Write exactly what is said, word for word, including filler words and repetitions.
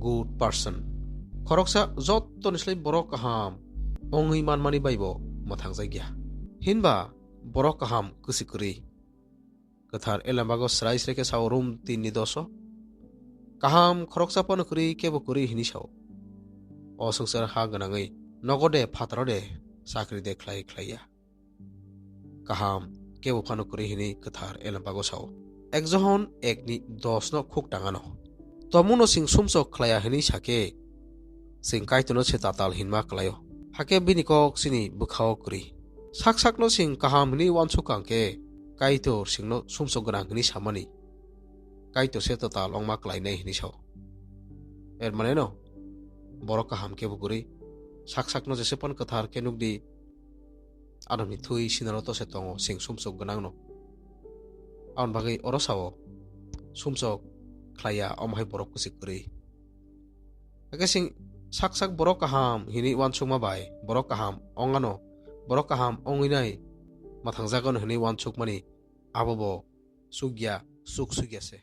good person. Khoroksa jottoni slai borok kaham wngwi manmani baibo mwthangjakya. Hinba borok kaham kwswi kwrwi. Kwthar Elembago srai srai khe sao, Rom tin ni doso, kaham khoroksa phano kwrwi kebo kwrwi hini sao. O swngchar ha gwnangwi nogo de phataro de chakri de khlai khlaiya. Kaham kebo phano kwrwi hini Kwthar Elembago sao. Ek Johon ek ni dos no khuk tangano. Tomuno sing sumsok khlaiya hini sakhe, sing Kaitorno se tatal hinma klaio. Hakhe bini kok chini bwkhao kwrwi. Sak sakno sing kaham hini wansuk kang khe, Kaitor singno sumsok gwnang hini samani, Kaitor se tatal ongma klainai hini sao. Er maneno, borok kaham kebo kwrwi. Sak sakno jese phano kwthar khe nukdi, Adamni thwi sinalo tose tongo sing sumsok gwnangno. Aboni bagwi oro sao, sumsok khlaiya omo hai borok kwswi kwrwi. Hakhe sing sak sak borok kaham hinwi wansukma bai borok kaham ongano, borok kaham ongwi nai mwthangjagano hinwi wansukmani abo bo chukya, chuk sukya se.